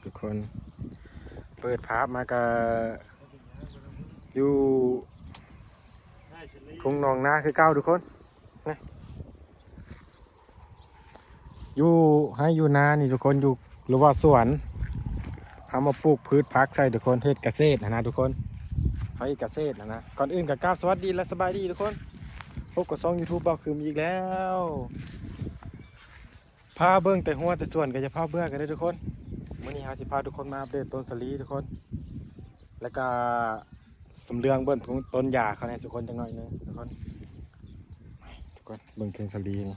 ທຸກຄົນ ເປີດພາບມາກະຢູ່ທົ່ງໜອງນາຄືເກົ່າທຸກຄົນ. ນີ້ ຢູ່ໄຮ່ຢູ່ນານີ້ທຸກຄົນ ຢູ່ ຫຼືວ່າສວນ ເຮົາມາປູກພືດຜັກໃສ່ທຸກຄົນ ເຮັດກະເສດຫັ້ນນະທຸກຄົນ ເຮົາເຮັດກະເສດຫັ້ນນະ. ກ່ອນອື່ນກໍກາບສະຫວັດດີ ແລະ ສະບາຍດີທຸກຄົນ ພົບກັບຊ່ອງ YouTube ບ່າວຄຶມອີກແລ້ວ. ພາເບິ່ງແຕ່ຮົ້ວແຕ່ສວນກໍຢ່າພາເບື່ອກັນເດີທຸກຄົນ. ມື້ນີ້ເຮົາຊິພາທຸກຄົນມາອັບເດດຕົ້ນສາລີທຸກຄົນ ແລ້ວກໍ ສຳເລື່ອງເບິ່ງຕົ້ນຢາເຂົາແດ່ທຸກຄົນ ຈັກໜ້ອຍໜຶ່ງທຸກຄົນ. ທຸກຄົນເບິ່ງຕົ້ນສາລີນີ້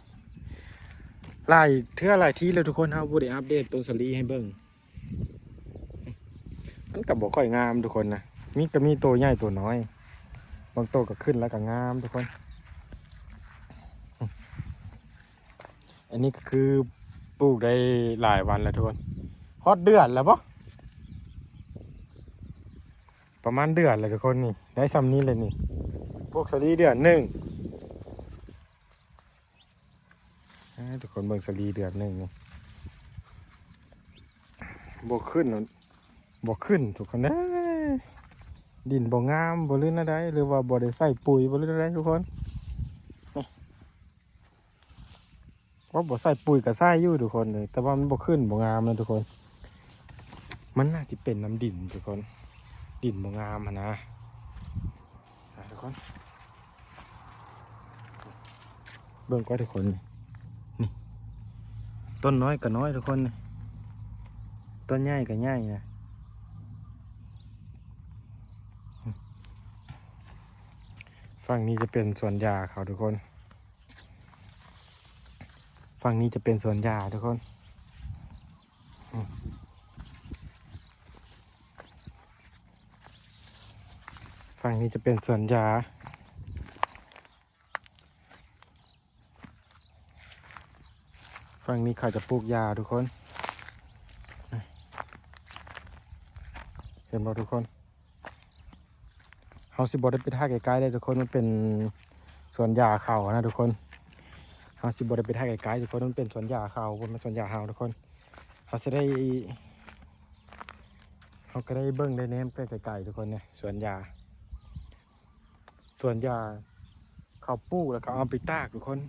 ຫຼາຍເທື່ອຫຼາຍທີແລ້ວທຸກຄົນ ເຮົາບໍ່ໄດ້ອັບເດດຕົ້ນສາລີໃຫ້ເບິ່ງ. ມັນກໍບໍ່ຄ່ອຍງາມທຸກຄົນນະ ມີ ກໍມີໂຕໃຫຍ່ໂຕນ້ອຍ ບາງໂຕກໍຂຶ້ນແລ້ວກໍງາມທຸກຄົນ. ອັນນີ້ກໍຄືປູກໄດ້ຫຼາຍວັນແລ້ວທຸກຄົນ ຮອດເດືອນແລ້ວບໍ? ປະມານເດືອນແລ້ວທຸກຄົນ ນີ້ໄດ້ຊ່ຳນີ້ແຫຼະນີ້ ປູກສາລີເດືອນໜຶ່ງ. ອ່າ ທຸກຄົນເບິ່ງສາລີເດືອນໜຶ່ງນີ້ ບໍ່ຂຶ້ນ ບໍ່ຂຶ້ນທຸກຄົນເອີຍ. ດິນບໍ່ງາມບໍ ຫຼືແນວໃດ ຫຼືວ່າບໍ່ໄດ້ໃສ່ປຸ໋ຍບໍ ຫຼືແນວໃດທຸກຄົນ. ນີ້ ວ່າບໍ່ໃສ່ປຸ໋ຍກໍໃສ່ຢູ່ທຸກຄົນເອີຍ ແຕ່ວ່າມັນບໍ່ຂຶ້ນ ບໍ່ງາມນະທຸກຄົນ. ມັນໜ້າຊິເປັນນຳດິນທຸກຄົນ ດິນບໍ່ງາມຫັ້ນນະ ທຸກຄົນ. ເບິ່ງກ່ອນທຸກຄົນ ນີ້ ນີ້ ຕົ້ນນ້ອຍກໍນ້ອຍທຸກຄົນ ນີ້ ຕົ້ນໃຫຍ່ກໍໃຫຍ່ນະ. ຝັ່ງນີ້ຈະເປັນສວນຢາເຂົາທຸກຄົນ ຝັ່ງນີ້ຈະເປັນສວນຢາທຸກຄົນ. ຝັ່ງນີ້ຈະເປັນສວນຢາ ຝັ່ງນີ້ເຂົາຈະປູກຢາທຸກຄົນ ເຫັນບໍ່ທຸກຄົນ? ເຮົາຊິບໍ່ໄດ້ໄປຖ່າຍໃກ້ໆເດ້ທຸກຄົນ ມັນເປັນສວນຢາເຂົານະທຸກຄົນ. ເຮົາຊິບໍ່ໄດ້ໄປຖ່າຍໃກ້ໆທຸກຄົນ ມັນເປັນສວນຢາເຂົາ ບໍ່ແມ່ນສວນຢາເຮົາທຸກຄົນ. ເຮົາຊິໄດ້ ເຮົາກໍໄດ້ເບິ່ງໄດ້ແນມແຕ່ໄກໆທຸກຄົນ ນີ້ສວນຢາ ສວນຢາ ເຂົາປູກແລ້ວກໍເອົາໄປຕາກທຸກຄົນ.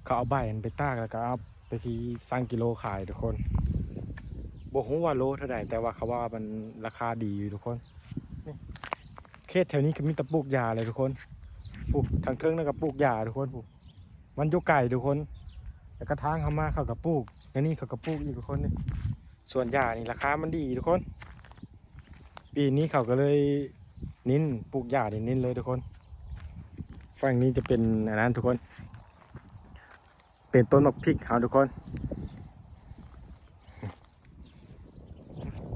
ເຂົາເອົາໃບມັນໄປຕາກ ແລ້ວກໍເອົາໄປທີ່ຊັ່ງກິໂລຂາຍທຸກຄົນ. ບໍ່ຮູ້ວ່າໂລເທົ່າໃດ ແຕ່ວ່າເຂົາວ່າມັນລາຄາດີຢູ່ທຸກຄົນ. ນີ້ ເຂດແຖວນີ້ກໍມີແຕ່ປູກຢາເລີຍທຸກຄົນ. ປູກທາງເທິງນັ້ນກໍປູກຢາທຸກຄົນ ມັນຢູ່ໄກທຸກຄົນ. ແລ້ວກໍທາງເຮົາມາເຂົາກໍປູກ ແນວນີ້ເຂົາກໍປູກອີກທຸກຄົນ. ນີ້ສວນຢານີ້ລາຄາມັນດີທຸກຄົນ. ປີນີ້ເຂົາກໍເລີຍເນັ້ນ ປູກຢານີ້ເນັ້ນເລີຍທຸກຄົນ. ຝັ່ງນີ້ຈະເປັນອັນນັ້ນທຸກຄົນ ເປັນຕົ້ນໝາກພິກເຮົາທຸກຄົນ.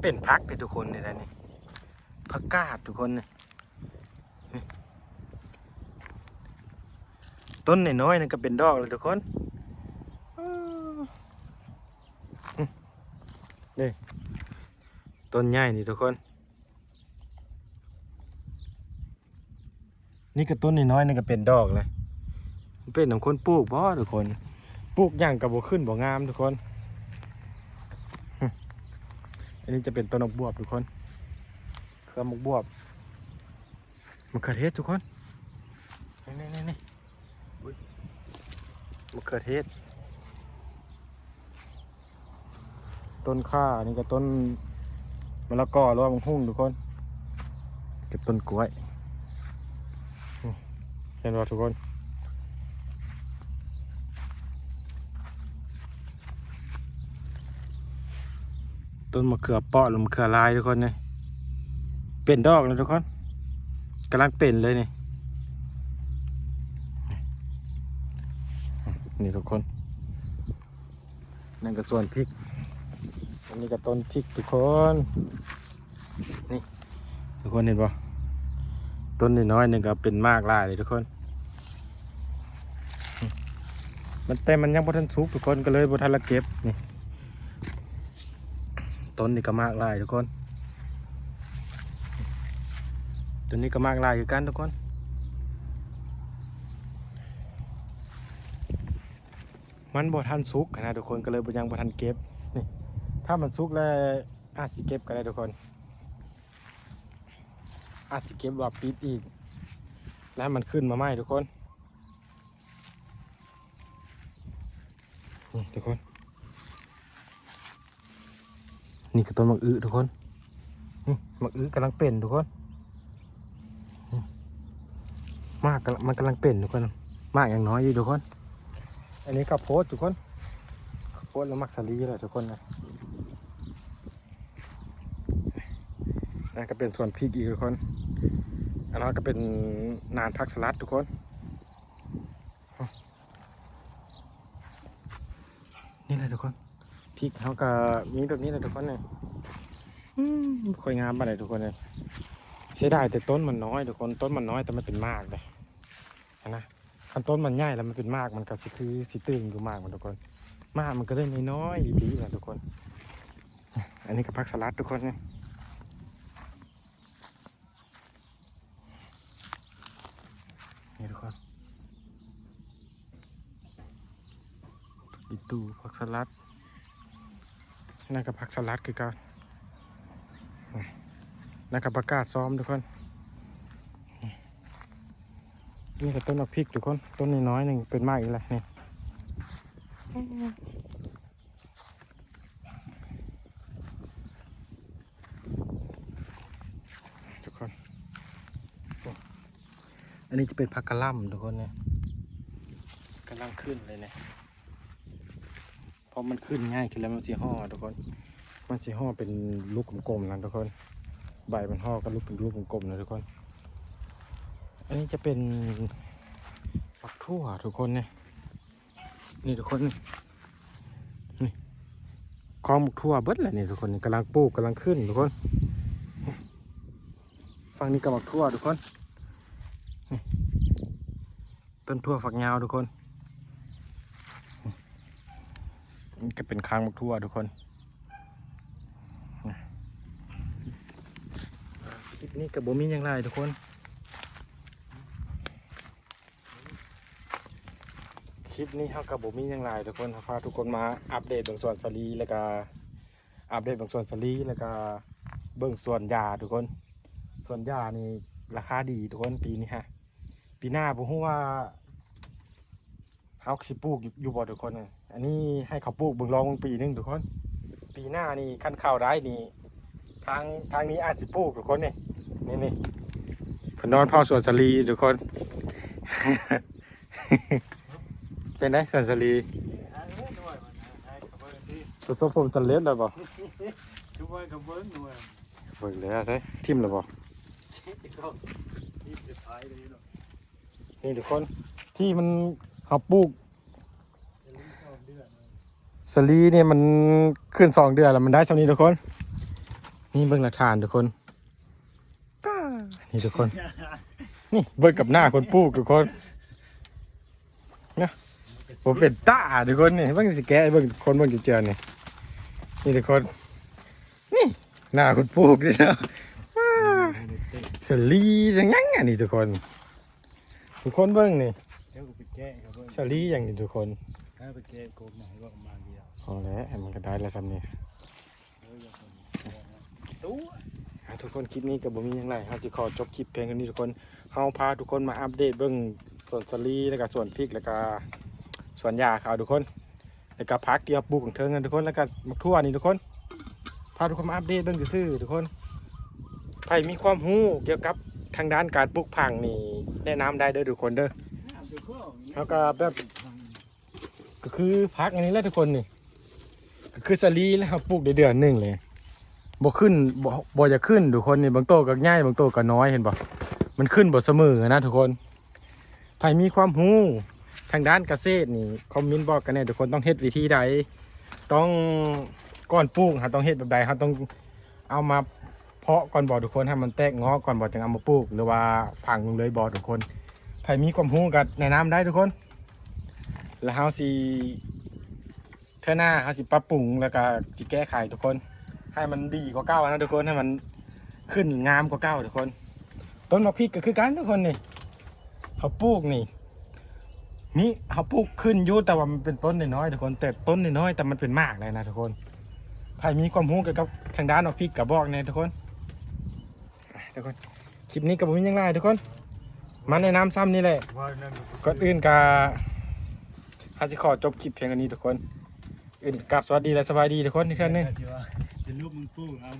ເປັນຜັກເດ້ທຸກຄົນ ນີ້ແຫຼະນີ້ ຜັກກາດທຸກຄົນ ນີ້ ນີ້ ຕົ້ນນ້ອຍໆນັ້ນກໍເປັນດອກແລ້ວທຸກຄົນ. ນີ້ ຕົ້ນໃຫຍ່ນີ້ທຸກຄົນ. ນີ້ກໍຕົ້ນນ້ອຍໆ ນີ້ກໍເປັນດອກແລ້ວ. ມັນເປັນນຳຄົນປູກບໍທຸກຄົນ? ປູກຫຍັງກໍບໍ່ຂຶ້ນບໍ່ງາມທຸກຄົນ. ອັນນີ້ຈະເປັນຕົ້ນໝາກບວບທຸກຄົນ ເຄືອໝາກບວບ. ມະເຂືອເທດທຸກຄົນ ນີ້ໆໆ ອຸ້ຍ ມະເຂືອເທດ. ຕົ້ນຂ່າ ອັນນີ້ກໍຕົ້ນມະລະກອ ຫຼືວ່າໝາກຫຸ່ງທຸກຄົນ ກັບຕົ້ນກ້ວຍ ນີ້ ເຫັນບໍ່ທຸກຄົນ? ຕົ້ນມະເຂືອເປາະ ຫຼືມະເຂືອລາຍທຸກຄົນ ນີ້ເປັນດອກແລ້ວທຸກຄົນ ກຳລັງເປັນເລີຍນີ້ ນີ້ທຸກຄົນ. ນັ້ນກໍສວນພິກ ອັນນີ້ກໍຕົ້ນພິກທຸກຄົນ. ນີ້ ທຸກຄົນເຫັນບໍ່? ຕົ້ນນ້ອຍໆ ນີ້ກໍເປັນໝາກຫຼາຍເລີຍທຸກຄົນ. ມັນ ແຕ່ມັນຍັງບໍ່ທັນສຸກທຸກຄົນ ກໍເລີຍບໍ່ທັນລະເກັບ. ນີ້ ຕົ້ນນີ້ກໍໝາກຫຼາຍທຸກຄົນ ຕົ້ນນີ້ກໍໝາກຫຼາຍຄືກັນທຸກຄົນ. ມັນບໍ່ທັນສຸກຫັ້ນນະທຸກຄົນ ກໍເລີຍບໍ່ ຍັງບໍ່ທັນເກັບ. ນີ້ ຖ້າມັນສຸກແລ້ວ ອາດຊິເກັບກໍໄດ້ທຸກຄົນ ອາດຊິເກັບລອບປິດອີກ ແລ້ວໃຫ້ມັນຂຶ້ນມາໃໝ່ທຸກຄົນ. ນີ້ທຸກຄົນ ນີ້ກໍຕົ້ນໝາກອຶທຸກຄົນ ນີ້ໝາກອຶກຳລັງເປັນທຸກຄົນ ນີ້ໝາກກຳ ມັນກຳລັງເປັນທຸກຄົນ ໝາກຍັງນ້ອຍຢູ່ທຸກຄົນ. ອັນນີ້ເຂົ້າໂພດທຸກຄົນ ເຂົ້າໂພດ ແລ້ວໝາກສາລີແຫຼະທຸກຄົນນະ. ນັ້ນກໍເປັນສວນພິກອີກທຸກຄົນ ອັນນັ້ນກໍເປັນນານຜັກສະລັດທຸກຄົນ. ນີ້ແຫຼະທຸກຄົນ ພິກເຮົາກໍມີແບບນີ້ແຫຼະທຸກຄົນນີ້ ອືມ ບໍ່ຄ່ອຍງາມປານໃດທຸກຄົນເອີຍ. ເສຍດາຍແຕ່ຕົ້ນມັນນ້ອຍທຸກຄົນ ຕົ້ນມັນນ້ອຍແຕ່ມັນເປັນໝາກເດ້ຫັ້ນນະ. ຄັນຕົ້ນມັນໃຫຍ່ແລ້ວມັນເປັນໝາກ ມັນກໍຊິຄືຊິຕຶງຢູ່ໝາກມັນທຸກຄົນ ໝາກມັນກໍເລີຍນ້ອຍໆອີ່ຫຼີນະທຸກຄົນ. ອັນນີ້ກໍຜັກສະລັດທຸກຄົນນີ້ ນີ້ທຸກຄົນ ຜັກອີ່ຕູ ຜັກສະລັດ ນັ້ນກໍຜັກສະລັດຄືກັນ ນັ້ນກໍຜັກກາດຊອມທຸກຄົນ. ນີ້ກໍຕົ້ນໝາກພິກທຸກຄົນ ຕົ້ນນ້ອຍໆໜຶ່ງເປັນໝາກອີກແລ້ວນີ້ ທຸກຄົນ. ໂອ້ ອັນນີ້ຈະເປັນຜັກກະຫຼ່ຳທຸກຄົນນີ້ ກຳລັງຂຶ້ນເລີຍນີ້ ເພາະມັນຂຶ້ນໃຫຍ່ຂຶ້ນແລ້ວມັນຊິຫໍ່ທຸກຄົນ ມັນຊິຫໍ່ເປັນລູກກົມໆນັ້ນທຸກຄົນ ໃບມັນຫໍ່ກໍລຸກເປັນລູກກົມໆນະທຸກຄົນ. ອັນນີ້ຈະເປັນໝາກຖົ່ວທຸກຄົນນີ້ ນີ້ທຸກຄົນ ນີ້ ນີ້ຄອງໝາກຖົ່ວເບິດແຫຼະນີ້ທຸກຄົນ ນີ້ກຳລັງປູກກຳລັງຂຶ້ນທຸກຄົນ. ຝັ່ງນີ້ກໍໝາກຖົ່ວທຸກຄົນ ນີ້ຕົ້ນຖົ່ວຝັກຍາວທຸກຄົນ. ນີ້ກໍເປັນຄາງໝາກຖົ່ວທຸກຄົນ. ຄລິບນີ້ກໍບໍ່ມີຫຍັງຫຼາຍທຸກຄົນ ຄລິບນີ້ເຮົາກໍບໍ່ມີຫຍັງຫຼາຍທຸກຄົນ ເຮົາພາທຸກຄົນມາອັບເດດເບິ່ງສວນສາລີ ແລ້ວກໍອັບເດດເບິ່ງສວນສາລີ ແລ້ວກໍເບິ່ງສວນຢາທຸກຄົນ. ສວນຢານີ້ລາຄາດີທຸກຄົນ ປີນີ້ຮະ ປີໜ້າບໍ່ຮູ້ວ່າເຮົາຊິປູກຢູ່ບໍ່ທຸກຄົນ. ອັນນີ້ໃຫ້ເຂົາປູກເບິ່ງລອງເບິ່ງປີໜຶ່ງທຸກຄົນ ປີໜ້ານີ້ຄັນເຂົ້າໄດ້ນີ້ ທາງ ທາງນີ້ອາດຊິປູກທຸກຄົນນີ້ ນີ້ ນີ້ເພິ່ນນອນເຝົ້າສວນສາລີທຸກຄົນ. ເປັນໄດສວນສາລີ ປະສົບຜົນສຳເລັດແລ້ວບໍ່? ຄືວ່າກໍເບິ່ງໜ່ວຍ ເບິ່ງແລ້ວໃສ ຖິ້ມແລ້ວບໍ່? ນີ້ທຸກຄົນ ທີ່ມັນເຮົາປູກ ສາລີນີ້ມັນຂຶ້ນສອງເດືອນແລ້ວ ມັນໄດ້ສ່ຳນີ້ທຸກຄົນ. ນີ້ເບິ່ງຫຼັກຖານທຸກຄົນ ປ້າ ນີ້ທຸກຄົນ ນີ້ເບິ່ງກັບໜ້າຄົນປູກທຸກຄົນນະ ບໍ່ເປັນຕາທຸກຄົນ. ນີ້ເບິ່ງ ຊິແກະໃຫ້ເບິ່ງ ຄົນເບິ່ງເຈື່ອນນີ້ ນີ້ທຸກຄົນ ນີ້ໜ້າຄົນປູກນີ້ເນາະ ປ້າ ສາລີຈັ່ງຫຍັງອັນນີ້ທຸກຄົນ. ທຸກຄົນເບິ່ງນີ້ ເຈົ້າກໍໄປແກະເຂົາເບິ່ງ ສາລີຫຍັງນີ້ທຸກຄົນ ເອົາໄປແກະກົບນະ ໃຫ້ອອກມາດຽວ ພໍແລ້ວ ໃຫ້ມັນກໍໄດ້ລະສ່ຳນີ້. ອ່າ ທຸກຄົນ ຄລິບນີ້ກໍບໍ່ມີຫຍັງຫຼາຍ ເຮົາຊິຂໍຈົບຄລິບພຽງເທົ່ານີ້ທຸກຄົນ. ເຮົາພາທຸກຄົນມາອັບເດດເບິ່ງສວນສາລີ ແລ້ວກໍສວນພິກ ແລ້ວກໍສວນຢາເຂົາທຸກຄົນ. ແລ້ວກໍຜັກທີ່ເຮົາປູກຂ້າງເທິງນັ້ນທຸກຄົນ ແລ້ວກໍໝາກຖົ່ວນີ້ທຸກຄົນ ພາທຸກຄົນມາອັບເດດເບິ່ງຊື່ໆທຸກຄົນ. ໃຜມີຄວາມຮູ້ກ່ຽວກັບທາງດ້ານການປູກຜັກນີ້ ແນະນຳໄດ້ເດີທຸກຄົນເດີ. ເຮົາກໍແບບ ກໍຄືຜັກອັນນີ້ແຫຼະທຸກຄົນນີ້ ກໍຄືສາລີແຫຼະ ເຮົາປູກໄດ້ເດືອນໜຶ່ງເລີຍ ບໍ່ຂຶ້ນ ບໍ່ ບໍ່ຢາກຂຶ້ນທຸກຄົນນີ້. ບາງໂຕກໍໃຫຍ່ ບາງໂຕກໍນ້ອຍ ເຫັນບໍ່? ມັນຂຶ້ນບໍ່ສະເໝີນະທຸກຄົນ. ໃຜມີຄວາມຮູ້ທາງດ້ານກະເສດນີ້ ຄອມເມັນບອກກັນແດ່ທຸກຄົນ ຕ້ອງເຮັດວິທີໃດ ຕ້ອງ ກ່ອນປູກເຮົາຕ້ອງເຮັດແບບໃດ ເຮົາຕ້ອງເອົາມາເພາະກ່ອນບໍ່ທຸກຄົນ ໃຫ້ມັນແຕກງອກກ່ອນບໍ່ ຈຶ່ງເອົາມາປູກ ຫຼືວ່າຝັງລົງເລີຍບໍ່ທຸກຄົນ. ໃຜມີຄວາມຮູ້ກໍແນະນຳໄດ້ທຸກຄົນ ແລ້ວເຮົາຊິ ເທື່ອໜ້າເຮົາຊິປັບປຸງ ແລ້ວກໍຊິແກ້ໄຂທຸກຄົນ ໃຫ້ມັນດີກວ່າເກົ່ານະທຸກຄົນ ໃຫ້ມັນຂຶ້ນງາມກວ່າເກົ່າທຸກຄົນ. ຕົ້ນໝາກພິກກໍຄືກັນທຸກຄົນນີ້ ເຮົາປູກນີ້ ມີ ເຮົາປູກຂຶ້ນຢູ່ ແຕ່ວ່າມັນເປັນຕົ້ນນ້ອຍໆທຸກຄົນ ແຕ່ຕົ້ນນ້ອຍໆ ແຕ່ມັນເປັນໝາກໄດ້ນະທຸກຄົນ. ໃຜ ໃຜມີຄວາມຮູ້ກ່ຽວກັບທາງດ້ານໝາກພິກກໍບອກແດ່ທຸກຄົນ. ອ່ະ ທຸກຄົນ ຄລິບນີ້ກໍບໍ່ມີຫຍັງຫຼາຍທຸກຄົນ ມາແນະນຳຊ່ຳນີ້ແຫຼະ. ກ່ອນອື່ນກໍເຮົາຊິຂໍຈົບຄລິບພຽງເທົ່ານີ້ທຸກຄົນ. ອື່ນກໍກາບສະຫວັດດີ ແລະ ສະບາຍດີທຸກຄົນອີກເທື່ອໜຶ່ງ. ຊິວ່າ ຊິລົບມຶງປູເອົາ